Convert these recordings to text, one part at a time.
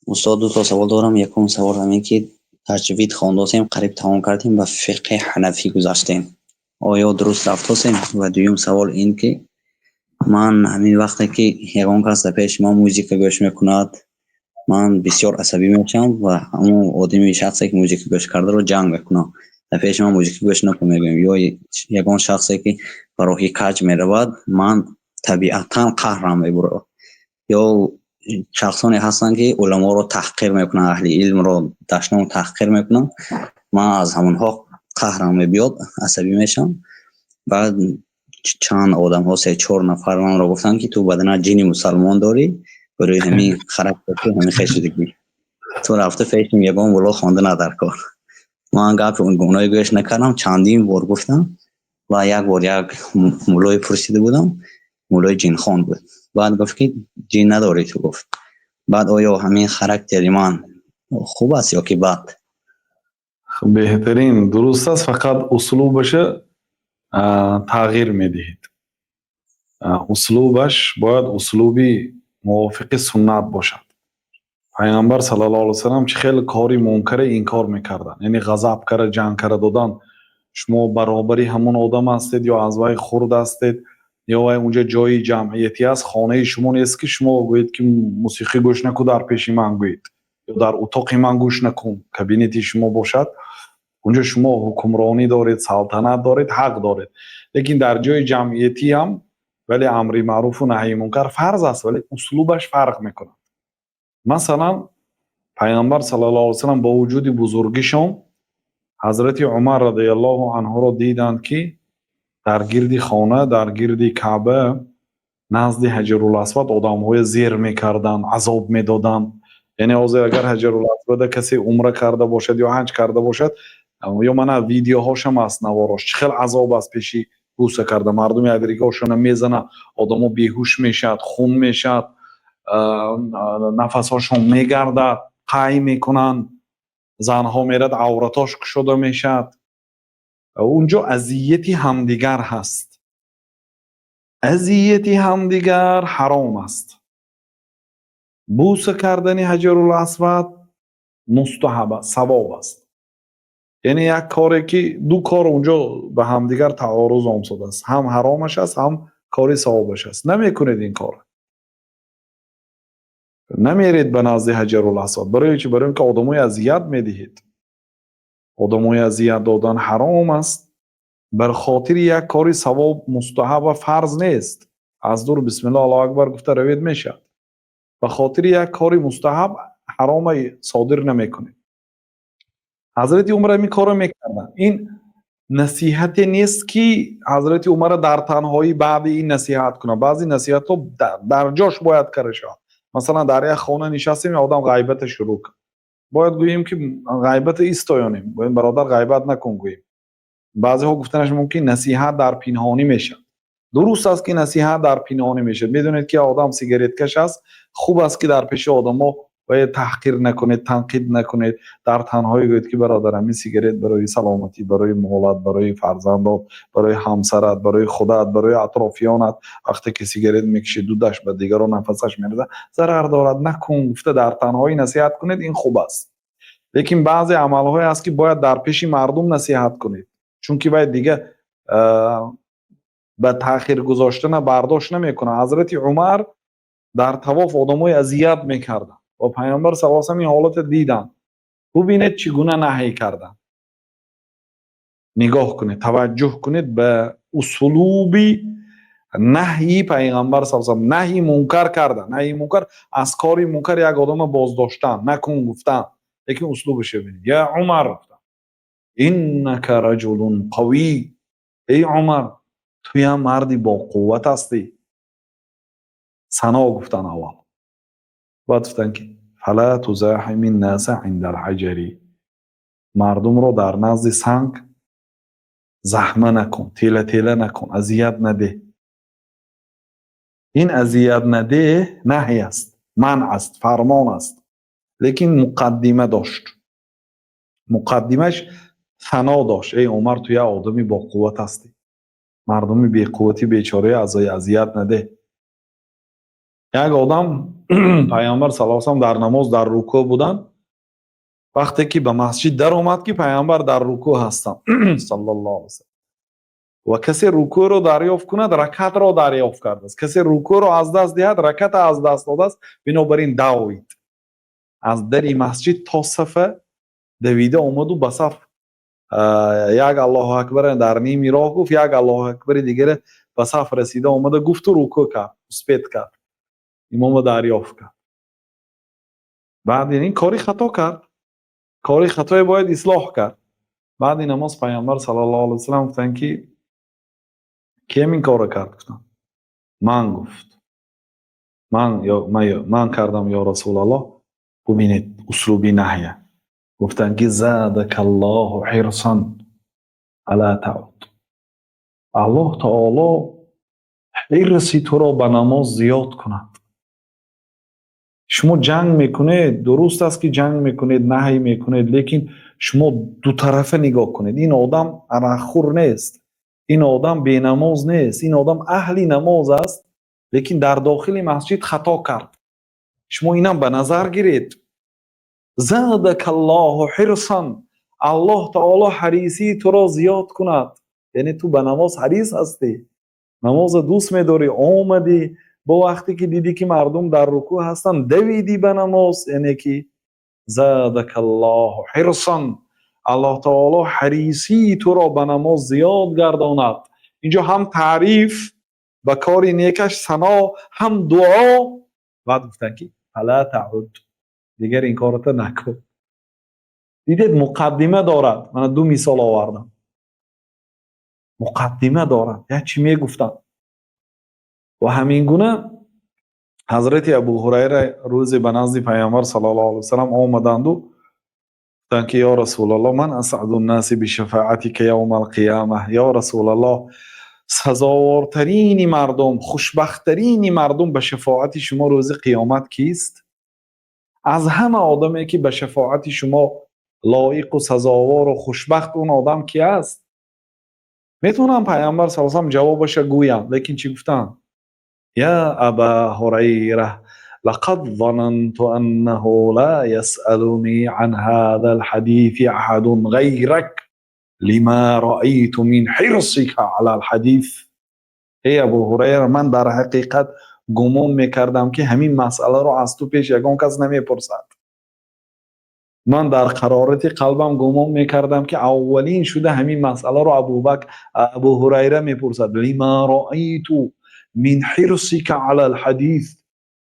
Устод, ду то савол дорам. Якум савол ҳамин ки таҷвид хондосем, қариб тамом кардем, ба фиқҳи ҳанафӣ гузаштем. Оё дуруст рафтосем? Ва дуюм савол ин ки ман ҳамин вақте ки ягон кас дар пеши ман музика гӯш мекунад, ман бисёр асабӣ мешавам ва ҳамон одами шахсе ки музика гӯш кардаро ҷанг мекунам. Дар пеши ман музика гӯш накун мегӯям. Ё ягон шахсе ки ба роҳи каҷ меравад, ман табиатан қаҳрам мебурад. Ё шахсоне ҳастанд, ки уламоро таҳқир мекунанд, аҳли илмро дашном таҳқир мекунанд. Ман аз ҳамонҳо қаҳрам мебиёд, асабӣ мешавам. Баъд чанд одамҳо, се чор нафар манро гуфтанд, ки ту баданат ҷини мусалмон дорӣ, барои ҳамин характер ҳамин хел шудагӣ. Ту рафта пеши ягон мулло хонда на дар кор. Ман гапи онои гӯш накардам, чандин бор гуфтам ва як бор як муллое пурсида будам, муллои ҷинхон буд. Баъд гуфт, ки ҷин надорӣ ту, гуфт. Баъд оё ҳамин характери ман хуб аст ё ки бад? Беҳтарин, дуруст аст, фақат услубаша тағйир медиҳед. Услубаш бояд услуби мувофиқи суннат бошад. Пайғамбар саллаллоҳу алайҳи васаллам чӣ хел кори мункаре инкор мекарданд, яъне ғазаб карда, ҷанг карда додан. Шумо баробари ҳамон одам ҳастед ё аз вай хурд ҳастед, ё вай унҷа ҷои ҷамъиятӣ аст, хонаи шумо нест, ки шумо гӯед, ки мусиқӣ гӯш накун дар пеши ман гӯед ё дар утоқи ман гӯш накун. Кабинети шумо бошад, унҷо шумо ҳукмронӣ доред, салтанат доред, ҳақ доред, лекин дар ҷои ҷамъиятӣ ҳам вале амри маъруфу наҳйи мункар фарз аст, вале услубаш фарқ мекунад. Масалан, Пайғамбар саллаллоҳу алайҳи васаллам бо вуҷуди бузургишон Ҳазрати Умар радиаллоҳу анҳуро диданд, ки дар гирди хона, дар гирди Каъба, назди Ҳаҷарул Асвад одамҳоя зер мекарданд, азоб медоданд. Яъне ҳозир агар Ҳаҷарул Асвада касе умра карда бошад ё ҳаҷ карда бошад, ё мана видеоҳошам аст, наворош, чӣ хел азоб аст. Пеши бӯса карда мардуми якдигарашона мезананд, одамо беҳуш мешавад, хун мешавад, нафасҳошон мегардад, қай мекунанд, занҳо мерад, авратош кушода мешавад. Унҷо азияти ҳамдигар ҳаст. Азияти ҳамдигар ҳаром аст. Бӯса кардани Ҳаҷарул Асвад мустаҳаб аст, савоб аст. Яъне як коре ки ду кор унҷо ба ҳамдигар таоруз омсодааст, ҳам ҳаромаш аст, ҳам кори савобаш аст. Намекунед ин корро, намеред ба назди Ҳаҷарул Асвад. Барои чи? Барои ин ки одамои азият медиҳед. Одамои азият додан ҳаром аст бар хотири як кори савоб, мустаҳаб ва фарз нест. Аз дур «Бисмиллоҳ, Аллоҳу акбар» гуфта равед, мешавад. Ба хотири як кори мустаҳаб ҳарома содир намекунед. Ҳазрати Умар ҳамин корро мекарданд. Ин насиҳате нест, ки Ҳазрати Умарро дар танҳоӣ баъди ин насиҳат кунад. Баъзе насиҳатҳо дар ҷош бояд карда шавад. Масалан, дар як хона нишастем, одам ғайбата шурӯъ кард, бояд гӯем, ки ғайбата истоёнем, бояд «Бародар, ғайбат накун» гӯем. Баъзеҳо гуфтанаш мумкин, насиҳат дар пинҳонӣ мешавад. Дуруст аст, ки насиҳат дар пинҳонӣ мешавад. Медонед, ки одам сигареткаш аст, хуб аст, ки дар пеши одамо бояд таҳқир накунед, танқид накунед, дар танҳоӣ гӯед, ки «Бародарам, ин сигарет барои саломатӣ, барои молат, барои фарзандот, барои ҳамсарат, барои худат, барои атрофиёнат, вақте ки сигарет мекашӣ, дудаш ба дигарон нафасаш меразад, зарар дорад, накун» гуфта дар танҳоӣ насиҳат кунед, ин хуб аст. Лекин баъзе амалҳое ҳаст, ки бояд дар пеши мардум насиҳат кунед, чунки вай дига ба таъхир гузоштана бардошт намекунад. Ҳазрати Умар дар тавоф одамои азият мекарданд ва Пайғамбар саллаллоҳу алайҳи васаллам ин ҳолатро диданд. Бубинед, чӣ гуна наҳй карданд. Нигоҳ кунед, таваҷҷӯҳ кунед ба услуби наҳйи Пайғамбар саллаллоҳу алайҳи васаллам. Наҳйи мункар кардан, наҳйи мункар, аз кори мункар як одама боздоштан, накун гуфтан, лекин услубашро бинед. «Я Умар», гуфтан, «иннака раҷулун қавӣ», эй Умар, туям марди боқувват ҳастӣ. Сано гуфтан аввал, баъд гуфтанд, ки «фала тузоҳими ннаса инда лҳаҷари», мардумро дар назди санг заҳма накун, тела тела накун, азият надеҳ. Ин азият надеҳ наҳй аст, манъ аст, фармон аст, лекин муқаддима дошт. Муқаддимаш сано дошт: эй Умар, ту як одами боқувват ҳастӣ, мардуми беқуввати бечораи азият надеҳ. Як одам Пайғамбар саллаллоҳу алайҳи васаллам дар намоз дар рукӯъ буданд. Вақте ки ба масҷид даромад, ки Пайғамбар дар рукӯъ ҳастанд, саллаллоҳу алайҳи васаллам, ва касе рукӯъро дарёфт кунад, ракатро дарёфт кардааст, касе рукӯъро аз даст диҳад, раката аз даст додааст. Бинобар ин давид, аз дари масҷид то сафа давида омаду ба саф як Аллоҳу акбар дар ними роҳ гуфт, як Аллоҳу акбари дигаре ба саф расида омада гуфту рукӯъ кард, успеть кард, имомро дарёфт кард. Баъд ин кори хато кард, кори хатое бояд ислоҳ кард. Баъди намоз Пайғамбар саллаллоҳу алайҳи васаллам гуфтанд, ки кем ин корро кард? Гуфтам, ман, гуфт, ман ё ман кардам, ё Расулаллоҳ. Бубинед услуби наҳя. Гуфтанд, ки задакаллоҳу ҳирсан фала тауд. Аллоҳ таоло ҳирси туро ба намоз зиёд кунад. Шумо ҷанг мекунед, дуруст аст, ки ҷанг мекунед, наҳй мекунед, лекин шумо дутарафа нигоҳ кунед. Ин одам арақхӯр нест, ин одам бенамоз нест, ин одам аҳли намоз аст, лекин дар дохили масҷид хато кард. Шумо инам ба назар гиред. Задакаллоҳу ҳирсан, Аллоҳ таоло ҳарисии туро зиёд кунад. Яъне ту ба намоз ҳарис ҳастӣ, намоза дӯст медорӣ, омадӣ, бо вақте ки дидӣ, ки мардум дар рукӯъ ҳастанд, давидӣ ба намоз. Яъне ки задакаллоҳу ҳирсан, Аллоҳ таоло ҳарисии туро ба намоз зиёд гардонад. Инҷо ҳам таъриф ба кори некаш, сано, ҳам дуо. Баъд гуфтанд, ки фала тауд, дигар ин кората накун. Дидед, муқаддима дорад. Мана ду мисол овардам, муқаддима дорад, як чӣ мегуфтанд. Ва ҳамин гуна ҳазрати Абу Ҳурайра рӯзе ба назди Пайғамбар саллаллоҳу алайҳи васаллам омаданду гуфтанд, ки ё Расулаллоҳ, ман асъаду ннаси бишафаатика явма алқиёма? Ё Расулаллоҳ, сазовортарини мардум, хушбахттарини мардум ба шафоати шумо рӯзи қиёмат кист? Аз ҳама одаме, ки ба шафоати шумо лоиқу сазовору хушбахт, он одам ки аст? Метавонам Пайғамбар са салам ҷавобаша гӯям, лекин чӣ гуфтанд? Я Аба Ҳурайра, лақад зананту аннаҳу ла ясъалуни ан ҳаза алҳадиси аҳадун ғайрак лима раайту мин ҳирсика ала алҳадис. Эй Абу Ҳурайра, ман дар ҳақиқат гумон мекардам, ки ҳамин масъаларо аз ту пеш ягон кас намепурсад. Ман дар қарорати қалбам гумон мекардам, ки аввалин шуда ҳамин масъаларо Абубакр, Абу Ҳурайра мепурсад. Лима раайту мин ҳирсика ала алҳадис,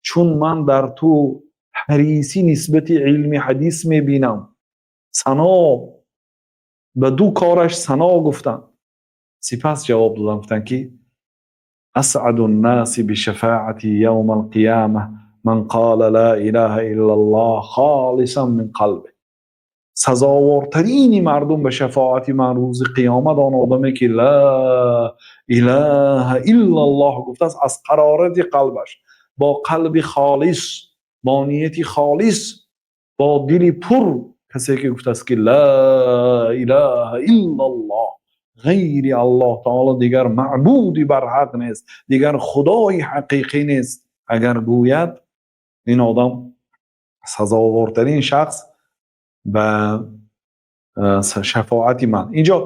чун ман дар ту ҳарисӣ нисбати илми ҳадис мебинам. Сано, ба ду кораш сано гуфтанд. Сипас ҷавоб додам, гуфтанд, ки асъаду ннаси бишафаати явма алқияма ман қала ла илаҳа иллаллоҳ холисан мин қалби. Сазовортарини мардум ба шафоати ман рӯзи қиёмат он одаме, ки ла илаҳа иллаллоҳ гуфтааст аз қарорати қалбаш, бо қалби холис, бо нияти холис, бо дили пур. Касе ки гуфтааст, ки ла илаҳа иллаллоҳ, ғайри Аллоҳ таоло дигар маъбуди барҳақ нест, дигар худои ҳақиқӣ нест, агар гӯяд, ин одам сазовортарин шахс ба шафоати ман. Инҷо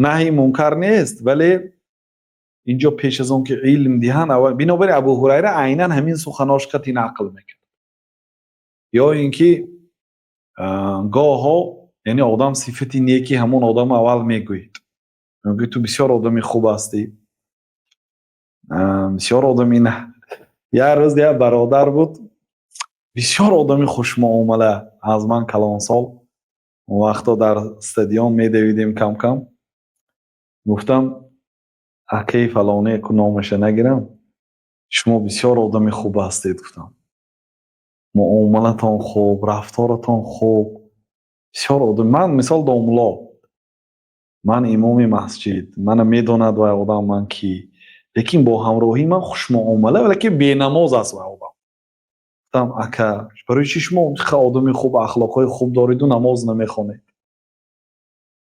наҳи мункар нест, вале инҷо пеш аз он ки илм диҳанд аввал. Бинобар Абу Ҳурайра айнан ҳамин суханош қати нақл мекард. Ё ин ки гоҳо, яъне одам сифати неки ҳамон одам аввал мегӯед, мегӯед: ту бисёр одами хуб ҳастӣ, бисёр одами. Як рӯз як бародар буд, бисёр одами хушмуомала, аз ман калонсол. Он вақто дар стадион медавидем кам кам. Гуфтам: акаи фалоне, ку номаша нагирам, шумо бисёр одами хуб ҳастед, гуфтам, муомалатон хуб, рафторатон хуб, бисёр одам. Ман мисол домулло, ман имоми масҷид, мана медонад вай одам ман кӣ, лекин бо ҳамроҳии ман хушмуомала, лекин бенамоз аст вай одам. Гуфтам: ака, барои чӣ шумо одами хуб, ахлоқҳои хуб дореду намоз намехонед?